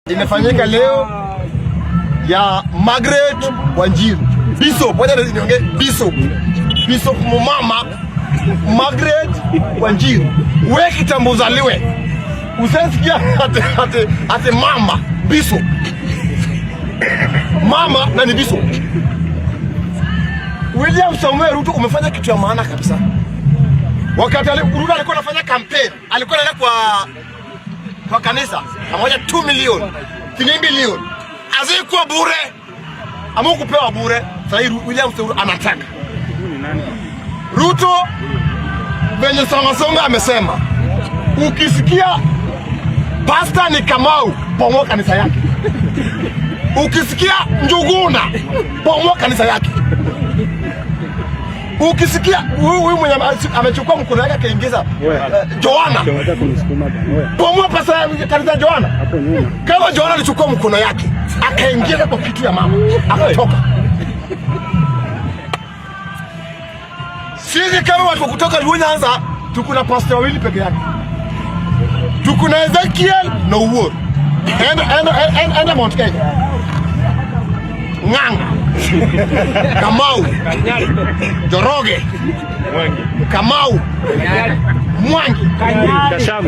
Imefanyika leo ya Margaret Wanjiru Bishop, wacha niongee Bishop, Bishop mumama Margaret Wanjiru, we kitambo uzaliwe usasikia ate mama Bishop, mama na ni Bishop. William Samuel Ruto, umefanya kitu ya maana kabisa. Wakati Ruto alikuwa anafanya campaign, alikuwa anaenda kwa kanisa pamoja 2 million, 3 million, hazikuwa bure ama kupewa bure. Sasa hii William Samoei anataka Ruto venye Songa Songa amesema, ukisikia pasta ni Kamau, bomoa kanisa yake. Ukisikia Njuguna, bomoa kanisa yake. Ukisikia huyu mwenye amechukua mkono wake akaingiza Joana, bomoa pesa ya kanisa ya Joana. Kama Joana alichukua mkono yake akaingiza kwa kitu ya mama akatoka. Sisi kama watu kutoka Luo Nyanza tuko na pastor wawili peke yake, tuko na Ezekiel na Owuor. Enda Mount Kenya, Ng'ang'a, Kamau, Njoroge, Kamau, Mwangi,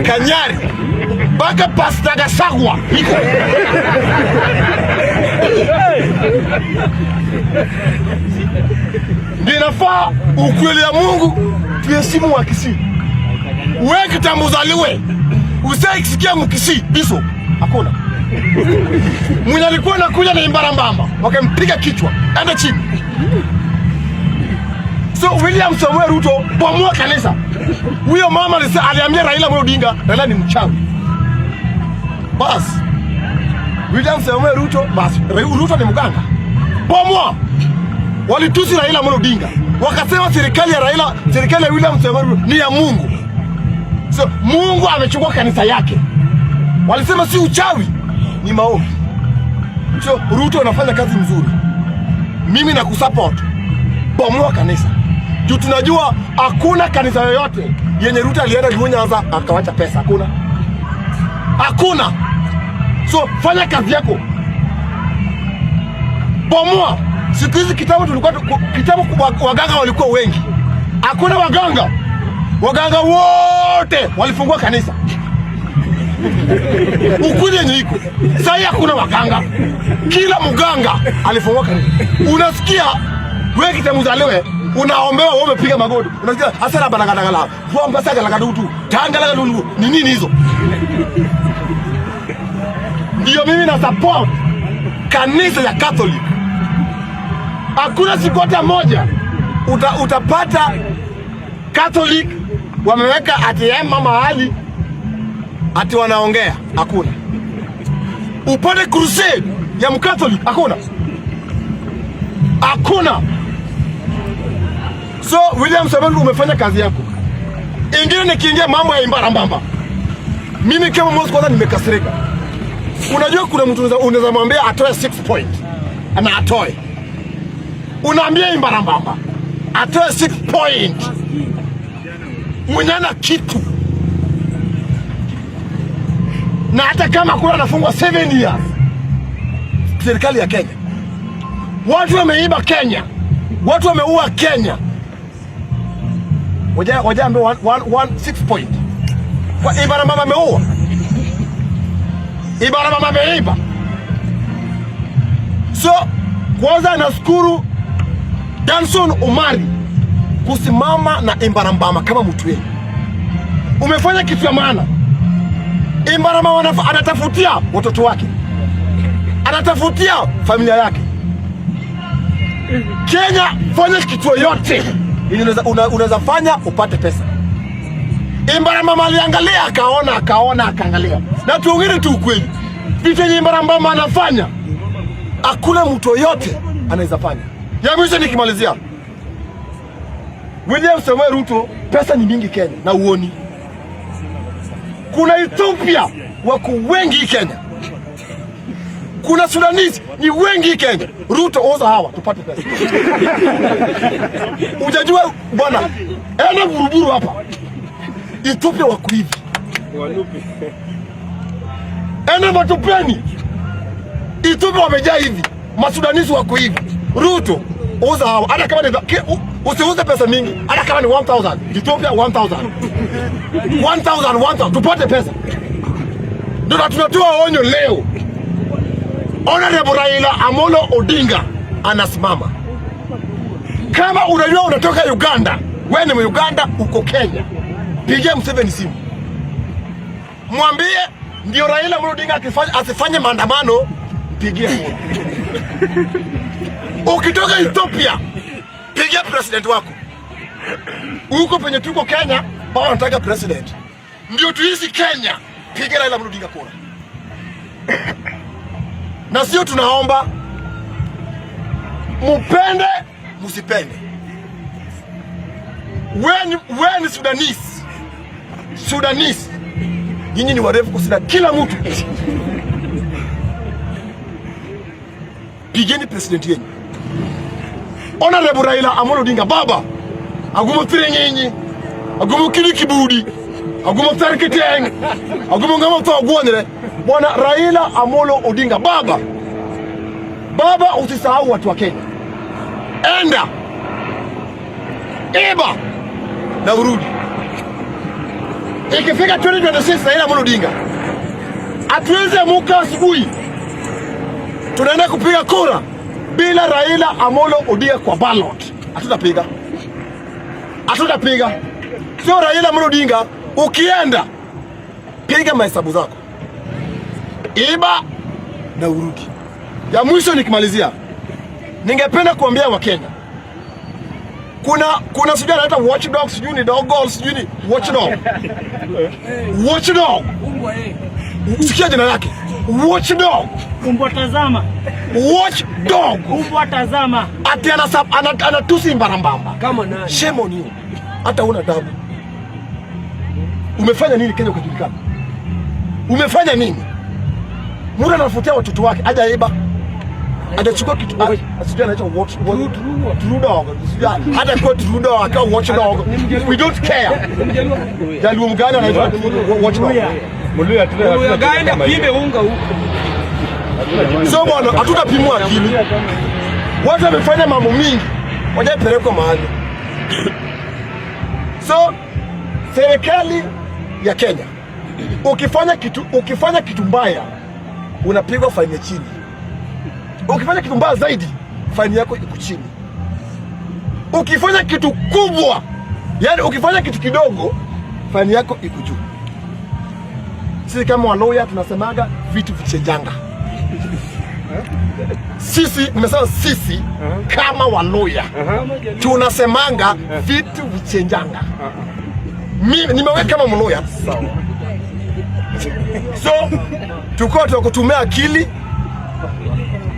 Kanyari, mpaka Pastor Gasagwa iko. Ndio inafaa ukweli ya Mungu tuheshimu wa Kisii. Wewe kitambo uzaliwe usaikisikia Mkisii biso hakuna mwenye alikuwa anakuja na imbarambamba wakampiga kichwa enda chini. So William Samoei Ruto, bomoa kanisa. Huyo mama aliambia Raila Amolo Odinga, Raila ni mchawi. Bas William Samoei Ruto, bas Ruto ni mganga. Bomoa. Walitusi Raila Amolo Odinga, wakasema serikali ya Raila, serikali ya William Samoei Ruto ni ya Mungu. So Mungu amechukua kanisa yake. Walisema si uchawi, ni maombi. So Ruto anafanya kazi mzuri, mimi nakusupport. Bomoa kanisa juu tunajua hakuna kanisa yoyote yenye Ruto alienda Luo Nyanza akawacha pesa, hakuna, hakuna. So fanya kazi yako, bomoa. Siku hizi kitambo tulikuwa kitambo waganga walikuwa wengi, hakuna waganga, waganga wote walifungua kanisa. Ukweli yenye iko sasa, hakuna waganga, kila mganga alifungua kanisa. Unasikia wewe kitambo uzaliwe unaombewa wewe umepiga magoti, unasikia asala balagalagala vua sagalagadutu tangalagadutu ni nini hizo? Ndio mimi na support kanisa ya Catholic. Hakuna siku hata moja utapata Catholic wameweka ATM mahali ati wanaongea, hakuna. Upate crusade ya Mcatholic, hakuna, hakuna. So William Samoei, umefanya kazi yako. Ingine nikiingia mambo ya imbarambamba, mimi kama Moses kwanza nimekasirika. Unajua kuna mtu unaweza mwambia atoe 6 point na atoe, unaambia imbarambamba atoe 6 point, mwenye ana kitu, na hata kama kuna anafungwa 7 years. Serikali ya Kenya, watu wameiba Kenya, watu wameua Kenya, wajaambia 1 1 6 point kwa Ibarambamba ameua, Ibarambamba ameiba. So kwanza nashukuru Danson Omari kusimama na Imbarambama kama mtu wenu, umefanya kitu ya maana. Imbarambama anatafutia watoto wake, anatafutia familia yake. Kenya, fanya kitu yoyote yenye unaweza fanya upate pesa. Imbarambama aliangalia akaona, akaona, akaangalia, na tuongere tu ukweli, vitu yenye Imbarambama anafanya hakuna mtu yoyote anaweza fanya. Ya mwisho nikimalizia, William Samoei Ruto, pesa ni mingi Kenya na uoni. Kuna Ethiopia wako wengi Kenya, kuna Sudanese ni wengi Kenya. Ruto, oza hawa tupate pesa. Ujajua bwana, enda Buruburu hapa Ethiopia wako hivi, enda Matopeni Ethiopia wamejaa hivi, Masudanese wako hivi. Ruto, uza hawa, hata kama ni usiuze pesa mingi, hata kama ni 1000 Ethiopia, 1000 1000 1000, tupate pesa. Ndio tunatoa onyo leo. Honorable Raila Amolo Odinga anasimama. Kama unajua unatoka Uganda, wewe ni Uganda, uko Kenya, pigia Museveni simu, mwambie ndio Raila Amolo Odinga asifanye maandamano, pigie kura. Ukitoka Ethiopia, pigia president wako. Huko penye tuko Kenya, baba anataka president. Ndio tuishi Kenya, piga Raila Amolo Odinga kura. Na sio tunaomba mupende musipende. Wewe ni Sudanese. Sudanese. Nyinyi ni warefu kushinda kila mtu. Pigeni president yenu. Honorable Raila Amolo Odinga, baba. Agumo tirengenyi. Agumo kili kibudi. Agumo tarketeng. Agumo ngamo to gwonere. Bwana Raila Amolo Odinga, baba. Baba, usisahau watu wa Kenya. Enda. Iba na urudi. Ikifika 2026, Raila Amolo Odinga, hatuwezi amuka asubuhi tunaenda kupiga kura bila Raila Amolo Odinga kwa ballot. Hatutapiga, hatutapiga. Sio Raila Amolo Odinga, ukienda piga mahesabu zako, iba na urudi. Ya mwisho nikimalizia, ningependa kuambia Wakenya kuna sijui anaita watchdog, sijui ni dog, sijui ni watchdog, watchdog. Sikia jina lake, watchdog. Umbwa tazama. Watchdog. Umbwa tazama. Ati anatusi Mbarambamba. Kama nani? Shame on you. Hata huna adabu. Umefanya nini Kenya ukajulikana? Umefanya nini? Mtu anafutia watoto wake, hajaiba. Hajachukua kitu. Sijui anaitwa watch what true dog. Sijui hata kwa true dog akawa watch dog. We don't care. Jaluo mgani anaitwa watch dog? Muluya gaenda pime unga huko. So bwana, hatutapimwa akili. Watu wamefanya mambo mingi, wajapelekwa mahali. So serikali ya Kenya, ukifanya kitu mbaya unapigwa faini ya chini. Ukifanya kitu mbaya zaidi, faini yako iko chini. Ukifanya kitu kubwa, yani ukifanya kitu kidogo, faini yako iko juu. Sisi kama Waluhya tunasemaga vitu vichenjanga. Sisi nimesema sisi kama Waluhya tunasemanga vitu vichenjanga. Mimi nimeweka kama Mluhya. So tuko tukutumia akili.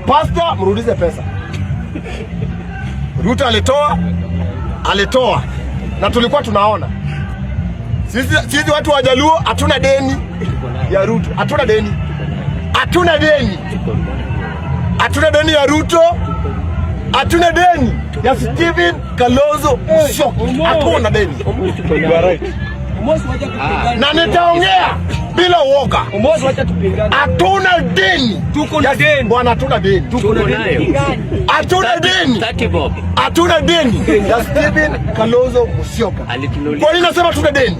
Pastor, mrudize pesa. Ruto alitoa na tulikuwa tunaona. Sisi watu wa Jaluo hatuna deni ya Ruto, hatuna deni, hatuna deni, hatuna deni ya Ruto, hatuna deni ya Stephen Kalonzo Musyoka, hatuna deni na nitaongea bila uoga. Hatuna deni. Tuko na deni. Bwana, hatuna deni. Tuko na deni. Hatuna deni. 30 bob. Hatuna deni ya Stephen Kalonzo Musyoka. Alitunulia. Kwa nini nasema tuna deni?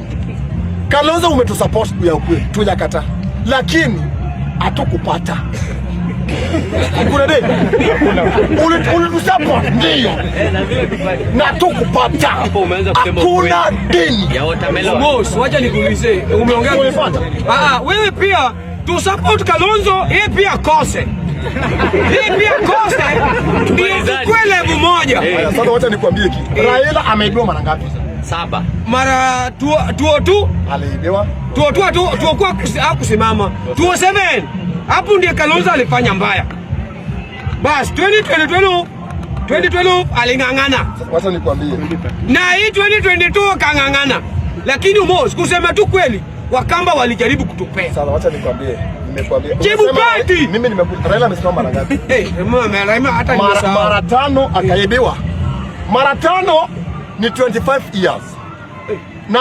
Kalonzo, umetusupport ya ukweli, tujakataa, lakini hatukupata. Kuna deni? Ulitusupport ndio, na hatukupata. Hapo umeanza kusema Hakuna ukweli. deni. Ya watermelon. Mos, wacha nikuulize. Umeongea. Umefuata? Ah, wewe pia tu support Kalonzo, yeye pia kose. Yeye pia kose. Ndio tukue level moja. Haya, sasa wacha nikwambie kitu. Raila ameibiwa mara ngapi? Saba. Mara tuo tuo tu Aliibiwa. Tuo tuo tuo tuo kwa hakusimama. 207. Hapo ndiye Kalonzo alifanya mbaya. Bas 2022 2012 aling'ang'ana. Wacha nikwambie. Na hii 2022 kang'ang'ana. Lakini Umos, kusema tu kweli, Wakamba walijaribu kutupea. Sasa wacha nikwambie. Nimekwambia. Chebukati! Mimi nimekuja. Raila amesimama mara ngapi? Hey, mama, hata Mara, nimesahau. mara tano akaibiwa. Mara tano ni 25 years. Na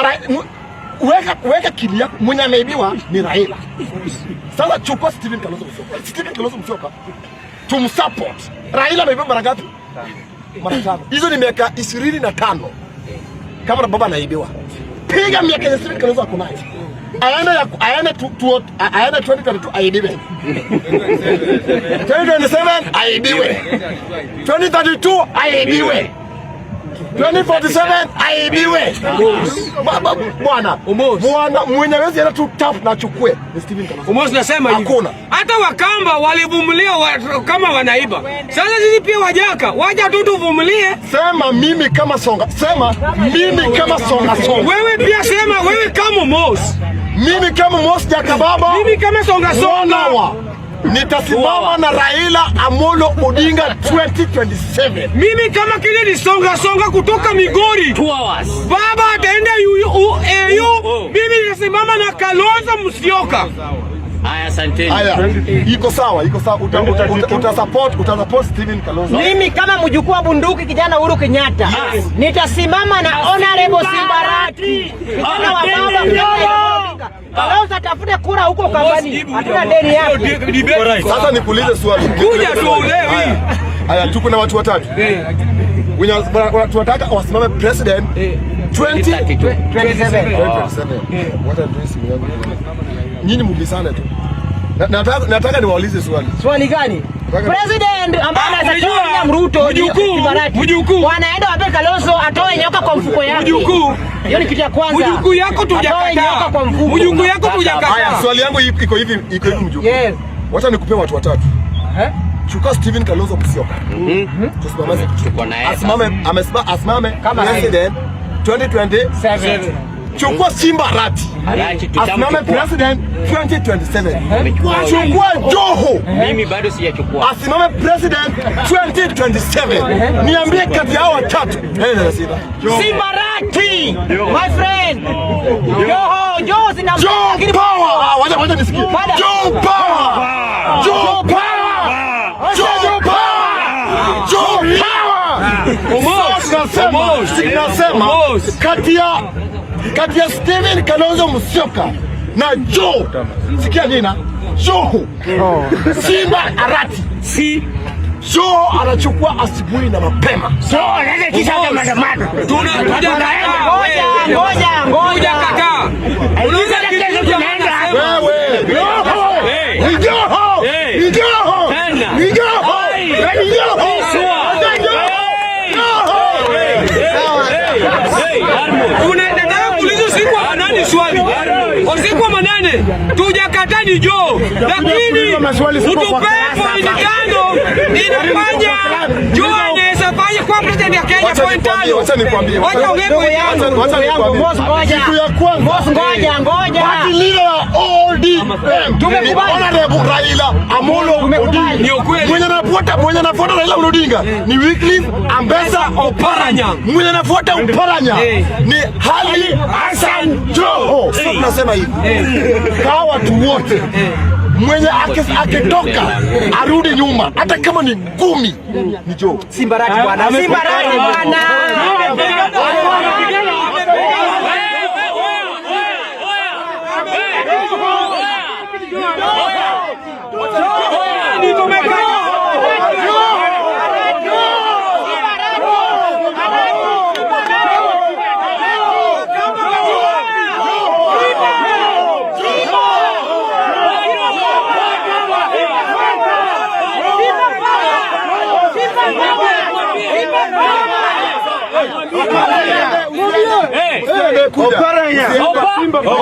Weka kili yako, mwenye ameibiwa ni Raila. Sasa chukua Stephen Kalonzo Musyoka. Stephen Kalonzo Musyoka tumsupport. Raila ameibiwa mara ngapi? Mara tano. Hizo ni miaka 25. Kama baba anaibiwa. Piga miaka ya Stephen Kalonzo ako nayo. Aende tu aende 2022 aibiwe. 2027 aibiwe. 2032 aibiwe. 2047 aibiwe. Baba bwana. Omos. Bwana mwenye hawezi enda tu tap na achukue ni Stephen Kalonzo. Omos, nasema hivi. Hakuna. Hata Wakamba walivumilia kama wanaiba. Sasa sisi pia Wajaka, wacha tu tuvumilie. Sema mimi kama songa, sema mimi kama songa songa. Wewe pia sema wewe kama Omos. Mimi kama Mos Jakababa, Mimi kama songa songa. Mwanawa, nitasimama na Raila Amolo Odinga 2027. Mimi kama Kennedy songa songa kutoka Migori. 2 hours. Baba ataenda AU, mimi nitasimama na Kalonzo Musyoka. Haya, asanteni. Haya, iko sawa, iko sawa. Uta support Stephen Kalonzo. Mimi kama mjukuu wa bunduki kijana Uhuru Kenyatta nitasimama na Honorable Simba Arati, kijana wa baba kijana Odinga. Kalonzo atafute kura huko kambani, hatuna deni yake. Sasa nikuulize swali. Kuja tu ulewi. Haya, tuko na watu watatu. Wenye tunataka wasimame president 20 27. 2027. Wacha nitoe simu yangu. Nyinyi mubisane tu. Nataka niwaulize swali. Swali gani? President ambaye anaweza Unajua, toa William Ruto ni mjukuu, Simba Arati. mjukuu. Wanaenda wape Kalonzo atoe nyoka kwa mfuko yake. Mjukuu. Hiyo ni kitu ya kwanza. Mjukuu yako Atoe nyoka tujakataa. kwa mfuko. Mjukuu yako Haya, tujakataa. swali yangu iko hivi, iko hivi mjukuu. Yes. Wacha nikupe watu watatu. Chukua Stephen Kalonzo Musyoka. Tusimame. Tuko na yeye. Asimame Kama president 2027. Seven. Chukua Simba Arati. Arati Asimame tutamchukua. president 2027. Amechukua. Chukua Joho. Mimi bado sijachukua. Asimame president 2027. Niambie kati ya hao watatu. Nani anashinda? Simba Arati. My friend. Joho, Joho sina Joe Power. Ah, wacha wacha nisikie. Bada. Joe Power. Joe Power. Joe Power. Joe Power. Omos. Sasa nasema, Omos. nasema Omos. kati ya Stephen Kalonzo Musyoka na Joe, sikia jina Joho Simba Arati, Si Joe anachukua asubuhi na mapema. Tuna tujakataa. Ngoja, ngoja, ngoja. Tujakataa. Uliza kitu jamaa anasema. Wewe Joho, Hey. ni Joho, Hey. ni Joho, Tena. ni Joho, Hey. ni Joho, Swa. ni Joho, Hey. Joho. Hey, hey, Harmon. Nataka kuuliza usiku wa manane swali. Usiku wa manane tujakataa ni Joe, lakini utupee point tano inafanya Joe anaweza fanya kwa president ya Kenya Wacha point nikwambie, tano. wacha nikwambie. Wacha ongee point tano. Wacha nikwambie. Boss, ngoja. Siku ya kwanza Boss, ngoja, ngoja. Party leader wa ODM ni Tumekubali. Honorable Raila Amolo Odinga. Ni ukweli. Mwenye anafuata Raila Amolo Odinga ni Wycliffe Ambetsa Oparanya. Mwenye anafuata Oparanya Eh. ni Ali Hassan Joho. Sasa tunasema hivi. Kwa watu wote mwenye akitoka arudi nyuma hata kama ni ngumi ni Joho. Simba Arati bwana. Simba Arati bwana. Ni tumekataa. Kuja. Opa.